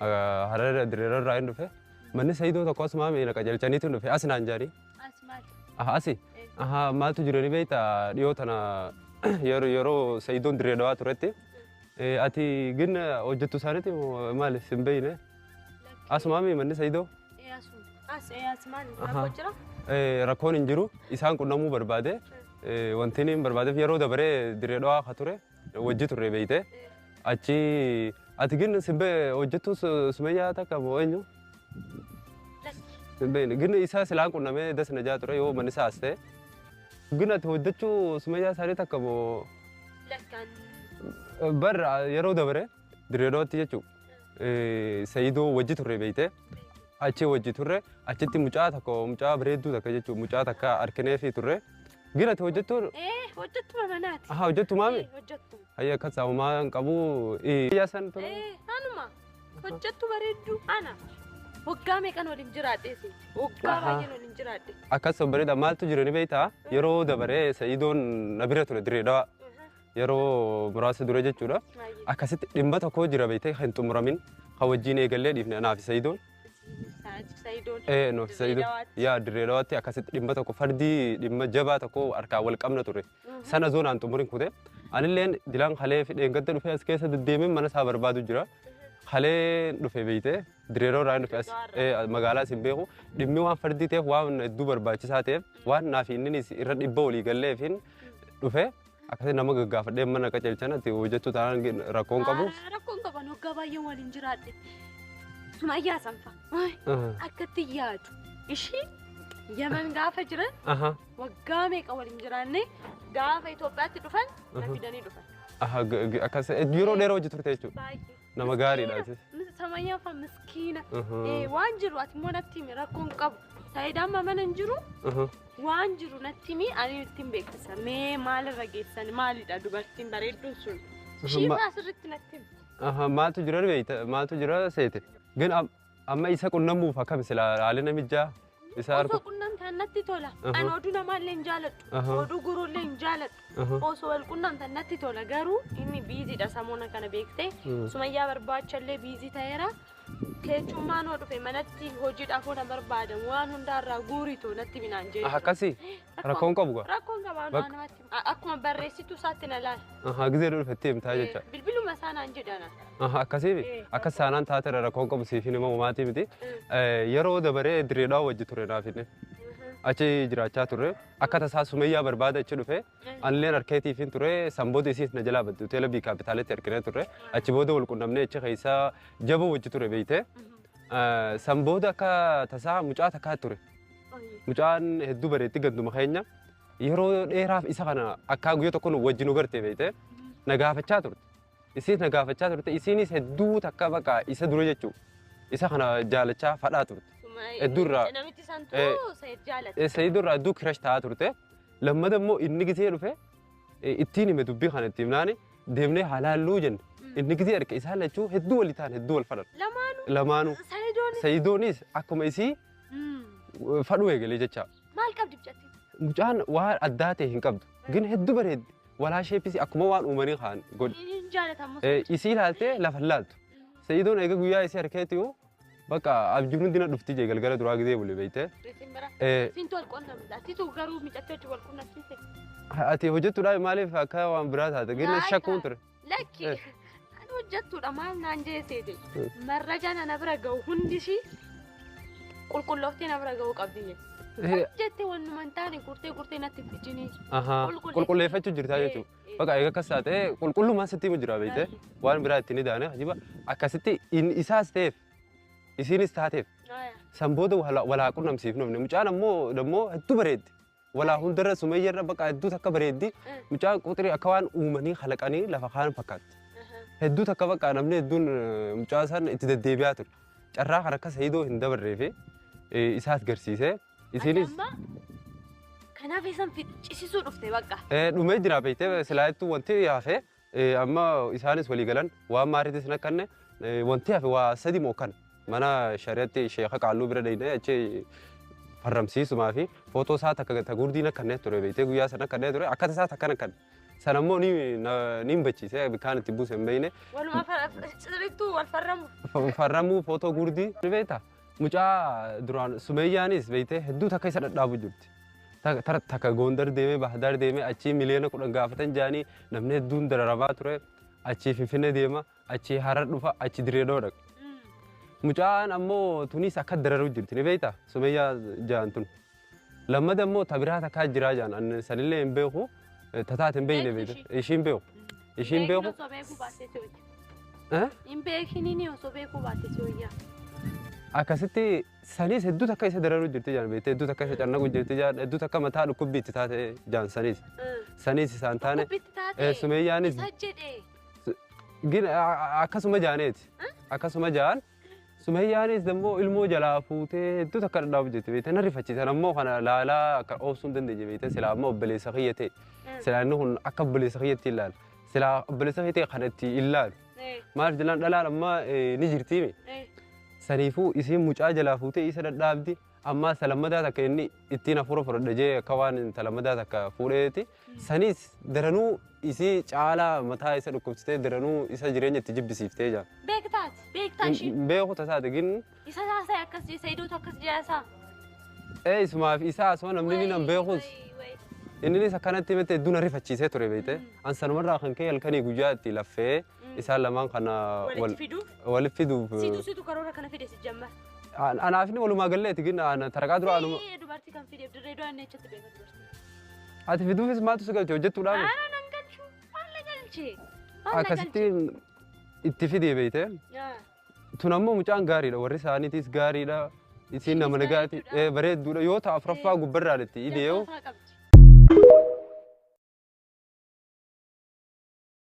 Harara Dirreerraa hin dhufe. Manni Sayidoo tokko asumaa miila qajeelchaniitu dhufe as naan jaari. As maali? Aha asi. Aha maaltu jiru ni beektaa dhiyoo tana yeroo Sayidoon Dirree Dhawaa turetti. Ati gin hojjettu isaaniiti maali sin beeyne? Asumaa mi manni Sayidoo? As as maali? Rakkoo jira? Rakkoon hin jiru isaan qunnamuu barbaade. Wanti inni barbaadeef yeroo dabaree Dirree Dhawaa ka ture wajji turre beeyte. Achi ati gin sin hojjettu Sumayyaa takka moo eenyu? Sin beeyne. Gin isaa silaan qunnamee das na jaa ture yoo manni isaa as ta'e. Gin ati hojjechuu Sumayyaa isaanii takka moo? Bar yeroo dabaree Dirree Dhawaatti jechuudha. Sayidoo wajji turre beeyte. Achi wajji turre achitti mucaa tokko mucaa bareedduu takka jechuudha mucaa takka harkineefii turre. Gin ati hojjettu? Hojjettuma manaati. Aha hojjettu maami? Hojjettu. Hayya akkas uumaa hin qabu. Iyyaa san ture? Anuma hojjettu bareedduu ana. Waggaa meeqan waliin jiraadhe si? Waggaa baay'een waliin jiraadhe. Akkas bareeda maaltu jiru ni beektaa? Yeroo dabaree Sayidoon na bira ture Dirree Dhawaa. Yeroo muraasa dura jechuudha. Akkasitti dhimma tokko jira beektee kan xumuramin kan wajjin eegallee dhiifne anaaf Sayidoon. Sayidoon. Nuuf Sayidoon. Yaa Dirree Dhawaatti akkasitti dhimma tokko fardii dhimma jabaa tokko harkaan wal qabna ture. Sana zoonaan xumurin kute. Anilleen dilaan kalee fi dheengadda dhufee as keessa deddeemee mana isaa barbaadu jira. Kalee dhufe beektee Dirree Dhawaa dhufe as magaalaa sin beeku dhimmi waan fardii ta'eef waan hedduu barbaachisaa ta'eef waan naaf inni irra dhibba walii galleefin dhufe. Akkasii nama gaggaafadhee mana qajeelchan ati hojjettu taanaan rakkoon qabu. Rakkoon qaban waggaa baay'een waliin jiraadhe. Sumayyaa sanfa. Akkatti yaadu. Ishii Yaman gaafa jiran waggaa meeqa waliin jiraanne gaafa Itoophiyaatti dhufan na fidanii dhufan. Akkas yeroo dheeraa hojii turte jechuudha. Nama gaariidha. Sumayyaa fa miskiina. Waan jiru ati immoo natti himi rakkoon qabu. Saayidaan mana hin jiru. Waan jiru natti himi ani ittiin beeksisa. Mee maalirra geessan maalidha dubartiin bareedduun sun? Ishii asirratti natti himi. Maaltu jira beekta maaltu jira seete. Gin amma isa qunnamuuf akkam sila haalli namichaa isa Osoo qunnamtaan natti tola. Ani oduu namaallee hin jaaladhu. Oduu guruullee hin jaaladhu. Osoo wal qunnamtaan natti tola garuu inni biiziidha samoona kana beektee. Sumayyaa barbaachallee biizii ta'eera. Keechummaan hoo dhufe manatti hojiidhaaf hoo na barbaadamu waan hundaarraa guuritu natti minaan jedhu. Akkasii rakkoon qabu gaa? Rakkoon qaba waan namatti akkuma barreessituu isaatti na laala. Gizee dhufetti himtaa jecha. Bilbiluma isaa naan jedhana. Akkasii akkas saanaan taateera rakkoon qabu siif hin himamu maatii miti. Yeroo dabaree Dirree Dhawaa wajji ture naaf inni. Achi jiraachaa turre akka tasaa Sumayyaa barbaada achi dhufe anilleen harkeetiifin ture san booda isiis na jalaa badde hoteela bii kaapitaaletti harkinee turre achi booda wal qunnamnee achi keessaa jaba wajji ture beeyte. San booda akka tasaa mucaa takkaa ture. Mucaan hedduu bareetti ganduma keenya yeroo dheeraaf isa kana akka guyyaa tokko wajji nu garte beeyte na gaafachaa turte. Isiis na gaafachaa turte isiinis hedduu takka bakka isa dura jechuudha. Isa kana jaalachaa fadhaa turte. Hedduurraa. Namichi santuu Sayid jaalata. Sayidurraa hedduu kirash ta'aa turte. Lammata immoo inni gisee dhufe ittiin hime dubbii kana ittiin himnaani deemnee halaalluu jenne. Inni gisee harka isaan lachuu hedduu walii ta'an hedduu wal fadhan. Lamaanuu. Lamaanuu. Sayidoonis. Sayidoonis akkuma isii fadhuu eegalee jecha. Maal qabdi mucattiin? Mucaan waan addaa ta'e hin qabdu. Gin hedduu bareeddi. Walaa sheepisi akkuma waan uumanii kaan godhi. Hin jaalatamu. Isii ilaaltee lafa hin laaltu. Sayidoon eega guyyaa isii harkeetti yoo bakka abjuun hundi na dhufti jee galgala duraa gizee bule beeyte. Siintu wal qunnamta. Situ garuu mucattii wajjin wal qunnamsiise. Ati hojjettuudhaaf maaliif akka waan biraa taate? Gin shakkuun ture. Lakki. Ani hojjettuudha maal naan jeeseeti. Marraja na bira ga'u hundi ishii qulqullooftee na bira ga'uu qabdi jechuudha. Hojjette wannuma hin taane gurtee gurtee natti fijinii. Qulqulleeffachuu jirtaa jechuudha. Bakka eega akkas taate qulqullummaan sitti himu jira beekte waan biraa ittiin idaane ajiba akkasitti isaas ta'eef isiinis taateef san booda walaa qunnamsiifnufne mucaan ammoo dammoo hedduu bareeddi. Walaa hundarra Sumayyarra bakka hedduu takka bareeddi. Mucaan quxirii akka waan uumanii kalaqanii lafa kaan fakkaatti. Hedduu takka bakka namni hedduun mucaa san itti deddeebi'aa ture. Carraa kan akka Sayidoo hin dabarree fi isaas garsiisee isiinis. Kanaaf isan ficcisiisuu dhufte bakka. Dhumee jira beektee silaayittuu wanti hafe amma isaanis walii galan waan maariitis hin akkanne wanti hafe waa sadi moo kana mana shari'atti sheeka qaalluu bira deemnee achi farramsiisumaa fi footoo isaa takka gurdiin akkannee ture beektee guyyaa sana akkannee ture akka tasaa takkan akkanne Sana immoo ni ni hin bachiise kaan itti buuse hin beekne. Walumaa sirrittuu wal farramu. Farramuu footoo gurdii ni beektaa? Mucaa duraan Sumeeyyaanis beektee hedduu takka isa dhadhaabu jirti. Takka Gondar deemee Bahdaar deemee achii 10 miliyoona gaafatan jaanii namni hedduun dararamaa ture. Achii Finfinnee deema, achii Harar dhufa, achii Direedoo dhaqa. Mucaan ammoo tunis akka dararuu jirti ni beektaa? Sumeeyyaa jaan tun. Lammada immoo tabiraa takkaa jiraa jaan ani sanillee hin beeku tataate hin beekne beekte ishiin beeku. Ishiin beeku. Osoo beekuu baattee si wayya. Hin beekiniin osoo beekuu baattee si wayya. Akkasitti sanis hedduu takka isa dararuu jirti jaan beekte, hedduu takka isa cannaqu jirti jaan, hedduu takka mataa dhukkubbii itti taate jaan sanis. Sanis isaan taane Dhukkubbitti taate. Sumeeyyaanis Isa jedhee. Gin akkasuma jaaneeti. Akkasuma jaan Sumeeyyaanis immoo ilmoo jalaa fuutee hedduu takka dhadhaabu jirti beekte, na rifachiisan ammoo kana laalaa akka oobsuu hin dandeenye beekte. Silaa ammoo obboleessa kiyya ta'e, silaa inni kun akka obboleessa kiyyatti ilaala, silaa obboleessa kiyya ta'e kana itti ilaalu. Maaliif jennaan dhalaan amma ni jirtiimi. Saniifuu isiin mucaa jalaa fuutee isa dhadhaabdi, amma salammadaa takka inni ittiin hafuura fudhadha jee akka waan salammadaa takka fuudheeti. Sanis daranuu isii caalaa mataa isa dhukkubsitee daranuu isa jireenya itti jibbisiiftee jira. Beektaati. Beektaa ishii. Beeku tasaate gin. Isa taasise akkas jee Sayidoota akkas jaasaa. Ee, isumaaf isaa asuma namni ni nan beekus. Inninis akkanatti himete hedduu na rifachiisee ture beekte. An sanumarraa kan ka'e halkanii guyyaa itti laffee isaan lamaan kana Walitti fiduuf. Walitti fiduuf. Situ karoora kana fide si jammar. Anaaf inni walumaa galleeti gin taraqaa dura anuma. Dubartii kan fideef dirree du'aan echatti beeka dubartii. Ati fiduufis maaltu si galche hojjechuudhaaf? Ana nan galchu. Maal na galche? Maal na Akkasitti itti fidee beekte. galche? Tun ammoo mucaan gaariidha, warri isaaniitis gaariidha. Isiin nama nagaati, bareedduudha yoo ta'a afuraffaa gubbarraan itti idee'u. Jabaa qabdi.